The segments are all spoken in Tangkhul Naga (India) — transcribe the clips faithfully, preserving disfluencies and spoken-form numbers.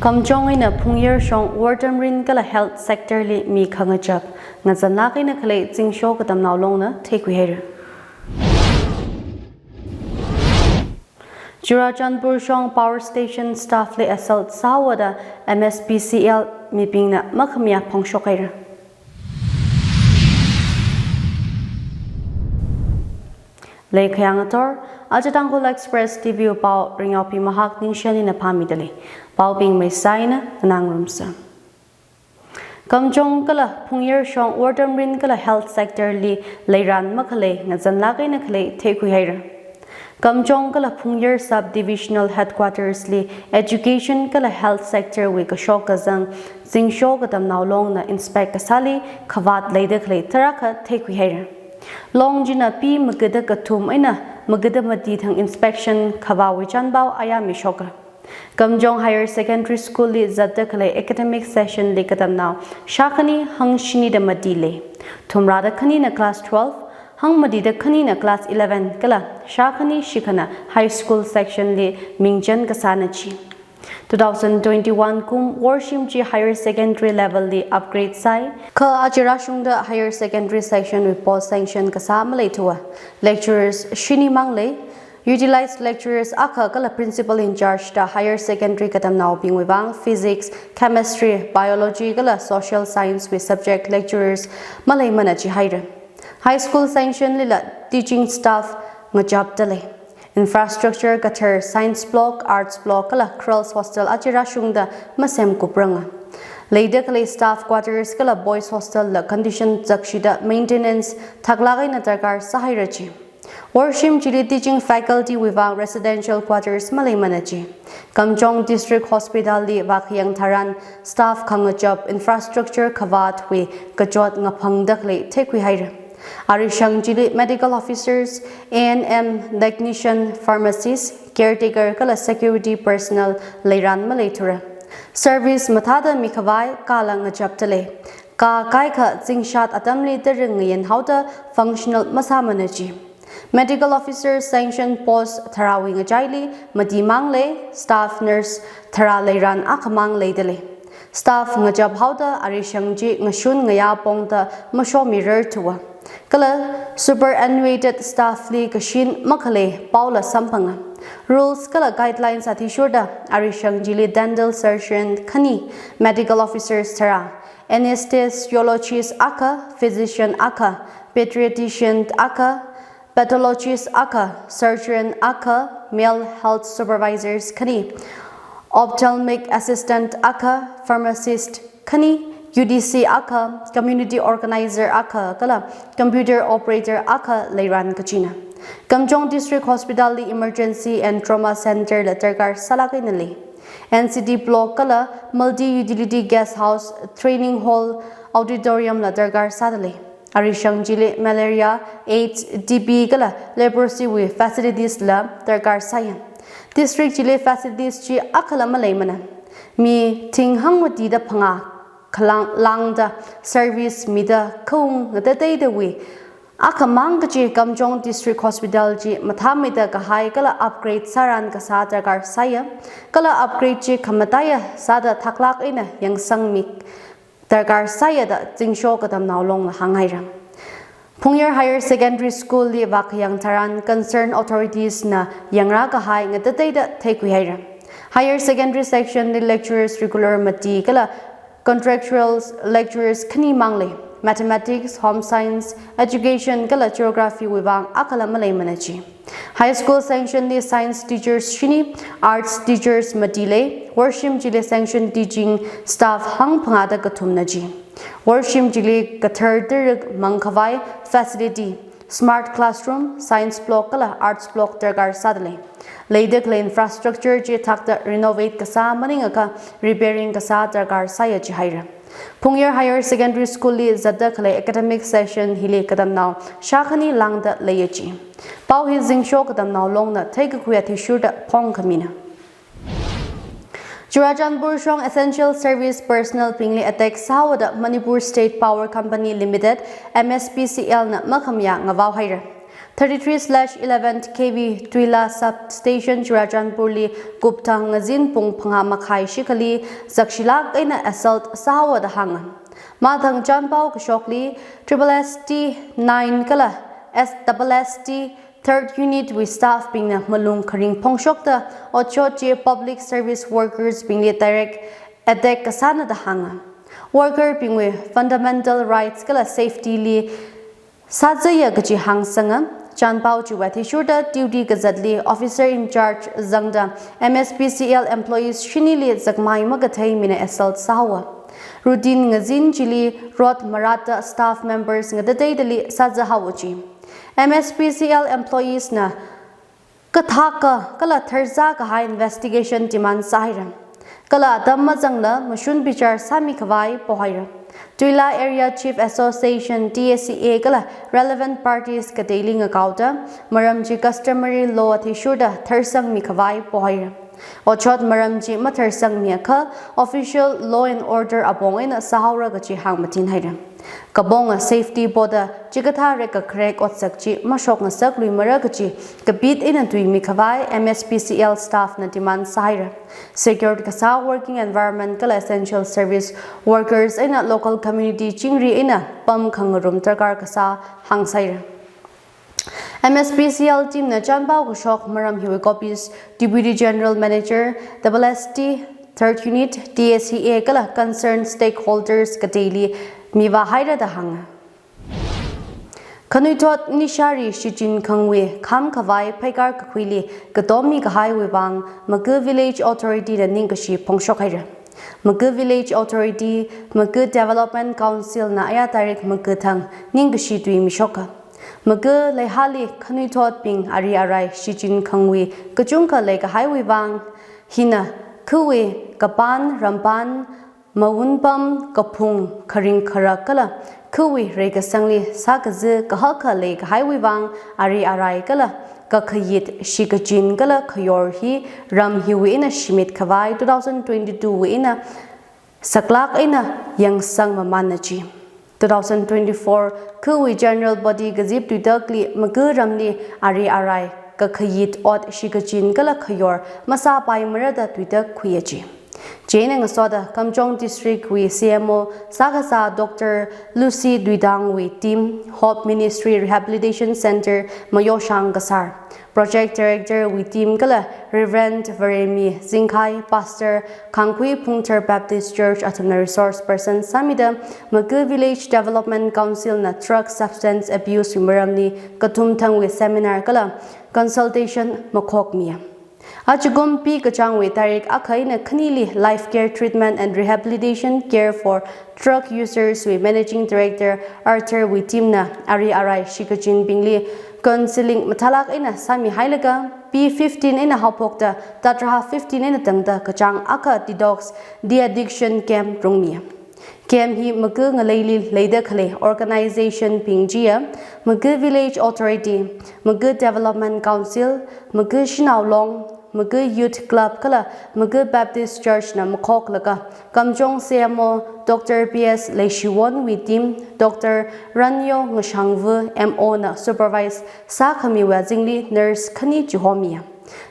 Kamjong eina Phungyar shong wortamrin kala health sector li mi khangachap ngazanlāk eina khalei Zingsho Katamnao Longna theikhuihaira. Churachandpur shong power station staff li assault sāhaoda M S P C L mibingna makhamayā phongshokhaira. Leikhayang athor, aja Tangkhul Express T V wui pao Ringyaophi Mahak Ningshen ina pāmidalei. Paobing maisā eina nganāngarumsa. Kamjong kala Phungyar shong wortamrin kala health sector li leiran makhalei ngazanlāk eina khalei theikhuihaira. Kamjong kala Phungyar Sub-Divisional Headquarters li education kala health sector wui kashok kazang Zingsho Katamnao Longna inspect kasāli khavāt leida khalei tarākha theikhuihaira. Long china P magada kathum eina magada mati thang inspection khavāwui chānpao ayā mishoka. Kamjong Higher Secondary School li zatda khalei academic session li katamnao shākhani hangshini da mati lei. Thumrāda khanina class twelve, hangmatida khanina class eleven kala shākhani shikhana high school section li mingchan kasāna chi. Two thousand twenty-one kum worshim chi higher secondary level li upgrade sāi. Kha aja rāshungda higher secondary section wui post sanction kasā maleithuwa. Lecturers shini mang lei. Utilized lecturers akha kala principal in charge da higher secondary katamnaobingwui vang physics, chemistry, biology kala social science wui subject lecturers maleimana jihaira. High school sanction lila teaching staff ngachapdalei. Infrastructure kathar science block, arts block kala girls hostel aja rāshungda masemkupranga. Leida khalei staff quarters kala boys hostel la condition zakshida maintenance thaklāk eina darkar sāhaira chi. Worshim chili teaching faculty wui vang residential quarters maleimana chi. Kamjong District Hospital li vākhayang tharan staff khangachap infrastructure khavātwui kachot ngaphangda khalei theikhuihaira. Arishang chili medical officers, A N M technician, pharmacist, caretaker kala security personnel leiran maleithura. Service mathāda mikhavai kala ngachapdalei. Kha kaikha zingshat atamli tara ngayin haoda functional masāmana chi. Medical officer sanction post tharāwui ngachaili mati mang lei, staff nurse tharā leiran akhamang leidalei. Staff ngachap haoda arishang chi ngashun ngayā pongda mashomirarthuwa. Kala superannuated staff li kashin makhalei paola samphanga. Rules kala guidelines athishurda arishang chili dental surgeon khani, medical officers tharā, anesthesiologist akha, physician akha, pediatrician akha, pathologist akha, surgeon akha, male health supervisors khani, ophthalmic assistant akha, pharmacist khani, U D C akha, community organizer akha kala computer operator akha leiran kachina. Kamjong District Hospital li emergency and trauma center la darkar sālāk eina lei. N C D block kala multi-utility guest house, training hall, auditorium la darkar sādalei. Arishang chili malaria, AIDS, T B kala leprosy wui facilities la darkar sāya. District chili facilities chi akhala maleimana. Mi thing hangmatida phangā khalang lāngda service mida khaung ngatateidawui akhamang kachi Kamjong District Hospital chi mathāmeida kahai kala upgrade sāran kasā darkar sāya, kala upgrade chi khamataiya sāda thaklāk eina yangsangmi darkar sāya da Zingsho Katamnao Longla hānghaira. Phungyar Higher Secondary School li vākhayang tharan concerned authorities na yangrā kahai ngatateida theikhuihaira. Higher secondary section li lecturers regular mati kala contractual lecturers khani mang lei. Mathematics, home science, education kala geography wui vang akhala maleimana chi. High school sanction li science teachers shini, arts teachers mati lei, worshim chili sanction teaching staff hangphangāda kathumna chi. Worshim chili kathar tarik mangkhavai facility, smart classroom, science block kala arts block darkar sādalei. Leida khalei infrastructure chi thakta renovate kasā maningakha repairing kasā darkar sāya jihaira. Phungyar Higher Secondary School li zatda khalei academic session hili katamnao shākhani lāngda leiya chi. Pao hi Zingsho Katamnao Longna theikakhui athishurda phongkhamina. Churachandpur shong essential service personnel bingli attack sāhaoda Manipur State Power Company Limited, M S P C L na makhamayā ngavaohaira. thirty-three slash eleven K V Tuila substation Churachandpurli kupta ngazin pung phangā makhai shikhali zakshilāk eina assault sāhaowa da hānga. Mathang chānpao kashokli triple S T nine kala S double S T third unit wui staff bingna malung kharing phongshokta otshot chi public service workers bingli direct attack kasāna da hānga. Worker bingwui fundamental rights kala safety li sāzaya kaji hāngsanga. Chānpao chiwui athishurda duty kazatli officer in charge zangda M S P C L employees shinili zakmai makathei mina assault sāhaowa. Routine ngazin chili rot maratta staff members ngatateidali sāzahaowa ji. M S P C L employees na kathaka kala tharzā kahai investigation demand sāhaira. Kala atam mazangla mashun bichar sāmi khavai pohaira. Tuila Area Chief Association T A C A kala relevant parties kateili ngakaoda maram chi customary law athishurda tharsangmi khavai pohaira. Otshot maram chi matharsangmiakha official law and order apong eina sāhaora kaji hāngmatin haira. Kabonga safety poda chikathā rekkakharek otsak chi mashok ngasak luimara kaji kapit eina tuimi khavai M S P C L staff na demand sāhaira. Secured kasā working environment kala essential service workers eina local community chingri eina pam khangarum darkar kasā hāngsāhaira. M S P C L team na chānpao kashok maram hiwui copies Deputy General Manager, double S T, third unit, T A C A kala concerned stakeholders kateili mivāhaira da hānga. Khanuithot nishari shichin khangwui kham khavai phaikar kakhuili katommi kahaiwui vang Maga Village Authority na ningkashi phongshok haira. Maga Village Authority, Maga Development Council na aya tarik Maga thang ningkashi tuimi shoka. Maga leihali khanuithotbing ari arai shichin khangwui kachungkha leikahaiwui vang, hina khawui kapan rampan, mawunpam, kaphung, kharing kharak kala khawui reikasangli sākazi kahaka leikahaiwui vang ari arai kala kakhayit shikachin kala khayor hi ram hiwui eina shimit khavai two thousand twenty-two wui eina saklak eina yangsang mamānna ji. Two thousand twenty-four khawui General Body kazip tuitakli Maga ramli ari arai kakhayit ot shikachin kala khayor masāpaimara da tuitak khuiya ji. Chieina ngasoda Kamjong District wui C M O sākasā Doctor Lucy Duidang wui team Hope Ministry Rehabilitation Center mayoshang kasār. Project Director wui team kala Reverend Varemi Zingkhai, Pastor, Khangkhui Phungthar Baptist Church athumna resource person sāmida Maga Village Development Council na drug substance abuse wui maramli kathum thangwui seminar kala consultation makhokmiya. Achukum Pi kachāngwui tarik akha eina khanili Life Care Treatment and Rehabilitation Care for Drug Users wui Managing Director Arthur wui team na ari arai shikachinbingli counseling mathālak eina sāmihailaga Pi fifteen eina haophokta tatraha fifteen eina tangda kachāng akha detox de-addiction camp rungmi. Camp hi Maga ngaleili leida khalei organization bing chiya Maga Village Authority, Maga Development Council, Maga Shanao Long, Maga Youth Club kala Maga Baptist Church na makhoklaga Kamjong C M O Doctor P S Leishiwon wui team, Doctor Ranyo Ngashangvu M O na supervise sākhamiwui azingli nurse khani chihomiya.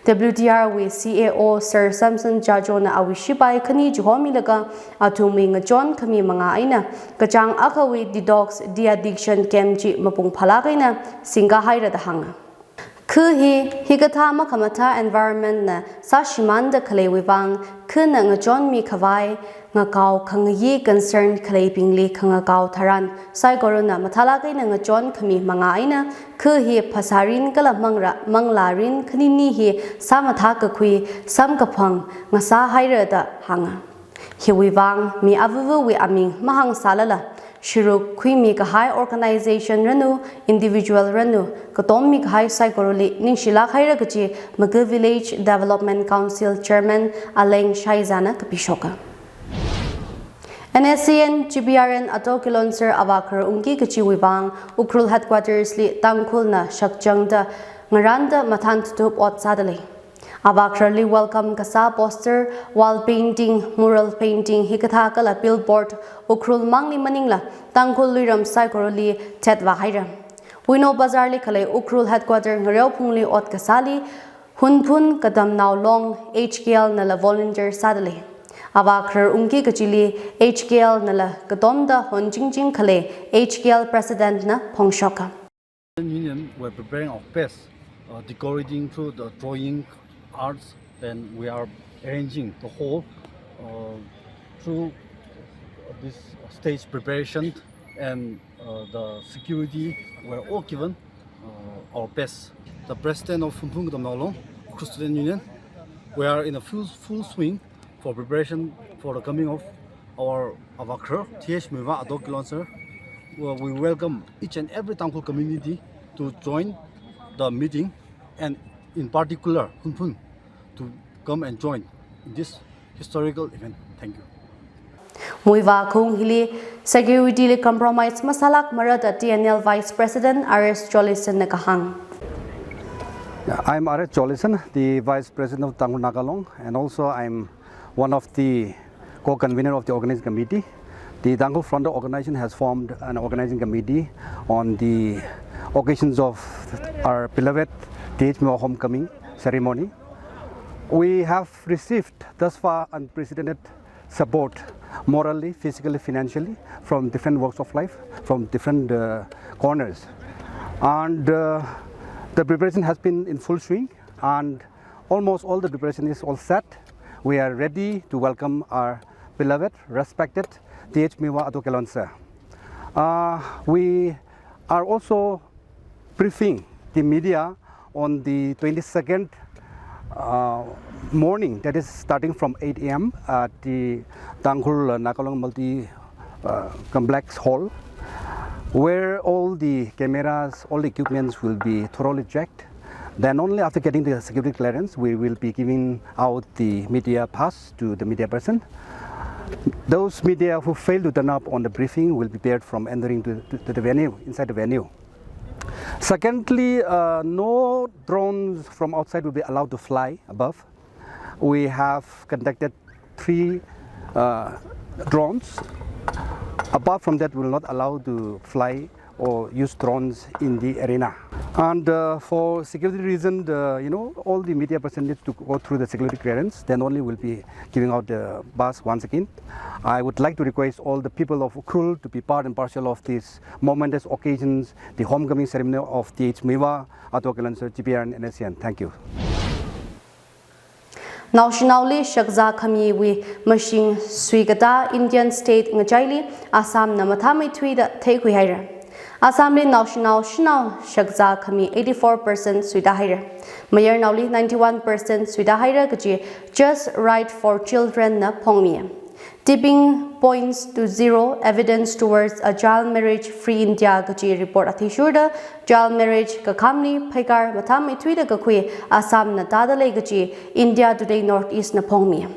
W D R wui C A O Sir Samson Jajo na awui shipai khani chihomilaga athumwui ngachon khami manga eina kachāng akhawui detox de-addiction camp chi mapung phālak eina singkahaira da hānga. Kha hi, hikathā makhamathā environment na sāshimānda khaleiwui vang, khana ngachonmi khavai, ngakao khangayi concern khaleibingli khangakao tharan, saikorana mathālak eina ngachon khami manga eina, kha hi phasārin kala mangra, manglarin khanini hi sāmathā kakhui, samkaphang ngasāhaira da hānga. Hiwui vang mi avuvawui aming mahāngsālala, shiruk khuimi kahai organization ranu, individual ranu, katommi kahai saikorali ningshilak haira kaji Maga Village Development Council Chairman Aleng Shaiza na kapishoka. N S C N G P R N Ato Kilonser avākhar ungki kachiwui vang Ukhrul Headquarters li Tangkhulna shakchangda ngaranda mathān tutup ot sādalei. Avākharli welcome kasā poster, wall painting, mural painting hikathā kala billboard Ukhrul mangli maningla Tangkhul luiram saikorali thet vāhaira. Puino Bazar li khalei Ukhrul Headquarter Ngareophung li ot kasāli Hunphun Katamnao Long H K L nala volunteer sādalei. Avā kharar ungki kachili H K L nala katomda honchingching khalei H K L President na phongshoka. Union, we're preparing our best, uh, decorating through the drawing arts, and we are arranging the hall, uh, through this stage preparation, and, uh, the security were all given, uh, our best. The president of Hunphun Katamnao Long Ukhrul Student Union, we are in a full, full swing for preparation for the coming of our avā kharar, T H Muivah Ato Kilonser. Well, we welcome each and every Tangkhul community to join the meeting, and in particular Hunphun to come and join in this historical event. Thank you. Muivah khaung hili security li compromise masālākmara da T N L Vice President R S Jolison na kahāng. Yeah, I'm R S Jolison, the Vice President of Tangkhul Naga Long, and also I'm one of the co-convener of the organizing committee. The Tangkhul Frontal Organization has formed an organizing committee on the occasions of our beloved T H Muivah homecoming ceremony. We have received thus far unprecedented support morally, physically, financially from different walks of life, from different, uh, corners. And, uh, the preparation has been in full swing, and almost all the preparation is all set. We are ready to welcome our beloved, respected T H Muivah Ato Kilonser. Uh, we are also briefing the media on the twenty-second, uh, morning, that is starting from eight A M at the Tangkhul, uh, Naga Long Multi, uh, Complex Hall, where all the cameras, all the equipments will be thoroughly checked. Then only after getting the security clearance, we will be giving out the media pass to the media person. Those media who fail to turn up on the briefing will be barred from entering to, to, to the venue, inside the venue. Secondly, uh, no drones from outside will be allowed to fly above. We have conducted three, uh, drones. Apart from that, we will not allow to fly or use drones in the arena. And, uh, for security reason, the, you know, all the media person needs to go through the security clearance. Then only we'll be giving out the pass once again. I would like to request all the people of Ukhrul to be part and parcel of these momentous occasions, the homecoming ceremony of T H Muivah Ato Kilonser, G P R and N S C N. Thank you. Naoshinaoli shakzā khamiwui mashing suikatā Indian state ngachaili Assam na mathāmeithuida theikhui haira. Assam li naoshinao shanao shakzā khami eighty-four percent suida haira. Mayarnaoli ninety-one percent suida haira kaji Just Right for Children na phongmi. Tipping points to zero evidence towards a child marriage free India kaji report athishurda child marriage kakhamli pheikar mathāmeithuida kakhui Assam na tādalei kaji India Today North East na phongmi.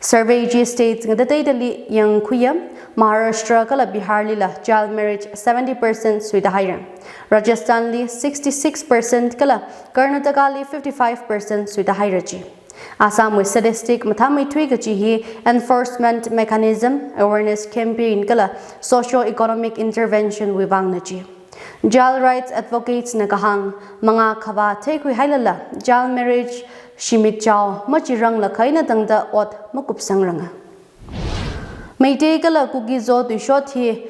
Survey chi states ngatateidali yangkhuiya, Maharashtra kala Bihar lila child marriage seventy percent suida haira. Rajasthan li sixty-six percent kala Karnataka li fifty-five percent suida haira ji. Assam wui statistic mathāmeithui kaji hi enforcement mechanism, awareness campaign kala socio-economic intervention wui vangna ji. Child rights advocates na kahāng mangā khavā theikhui hailala child marriage shimit chao machirangla khaina tangda ot makupsangranga. Meitei kala Kuki-Zo tuishot hi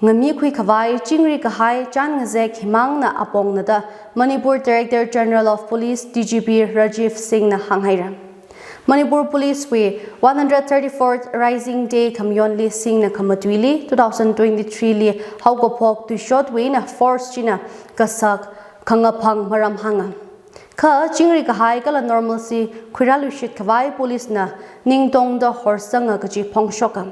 ngamikhui khavai chingri kahai chān ngazek himangna apongna da Manipur Director General of Police, D G P, Rajiv Singh na hānghaira. Manipur Police wui one hundred thirty-fourth Rising Day khamayonli Singh na khamatuili two thousand twenty-three li haokaphok tuishotwui eina force china kasak khangaphang maram hānga. Kha chingri kahai kala normalcy khuirāluishit khavai police na ningtongda horsanga kaji phongshoka.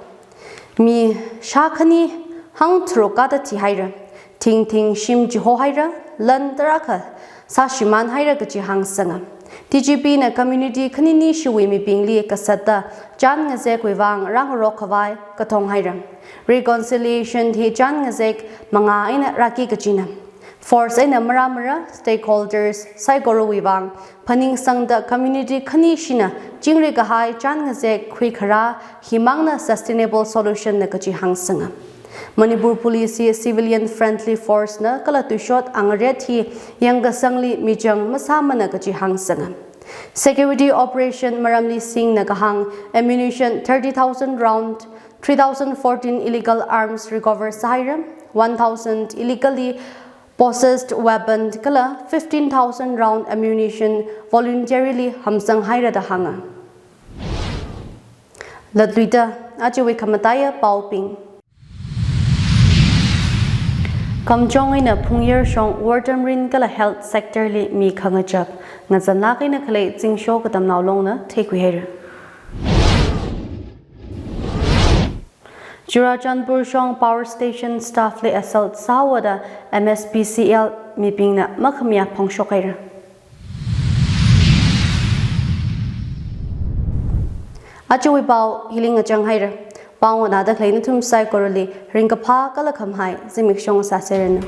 Mi shākhani hangtharuk kada thihaira. Thingthing shim chihohaira, lan tarākha sāshimānhaira kaji hāngsanga. D G P na community khanini shiwui mibingli kasatda chān ngazekwui vang rāngarok khavai kathong haira. Reconciliation hi chān ngazek mangā eina rāki kajina. Force eina marāmara stakeholders saikorawui vang phaningsangda community khanishina chingri kahai chān ngazek khuikharā himangna sustainable solution na kaji hāngsanga. Manipur Police hi civilian friendly force na kala tuishot angaret hi yangkasangli michang masāmana kaji hāngsanga. Security operation maramli singna kahāng ammunition thirty thousand round, three thousand fourteen illegal arms recover sāhaira, one thousand illegally possessed weapon kala fifteen thousand round ammunition voluntarily hamsanghaira da hānga. Latluida, ajawui khamataiya paobing. Kamjong eina Phungyar shong wortamrin kala health sector li mi khangachap ngazanlāk eina khalei Zingsho Katamnao Longna theikhuihaira. Churachandpur shong power station staff li assault sāhaoda M S P C L mibingna makhamayā phongshokhaira. Ajawui pao hili ngachanghaira. Pao nganāda khalei nathum saikorali ringkaphā kala khamahai zimiksho sāseranu.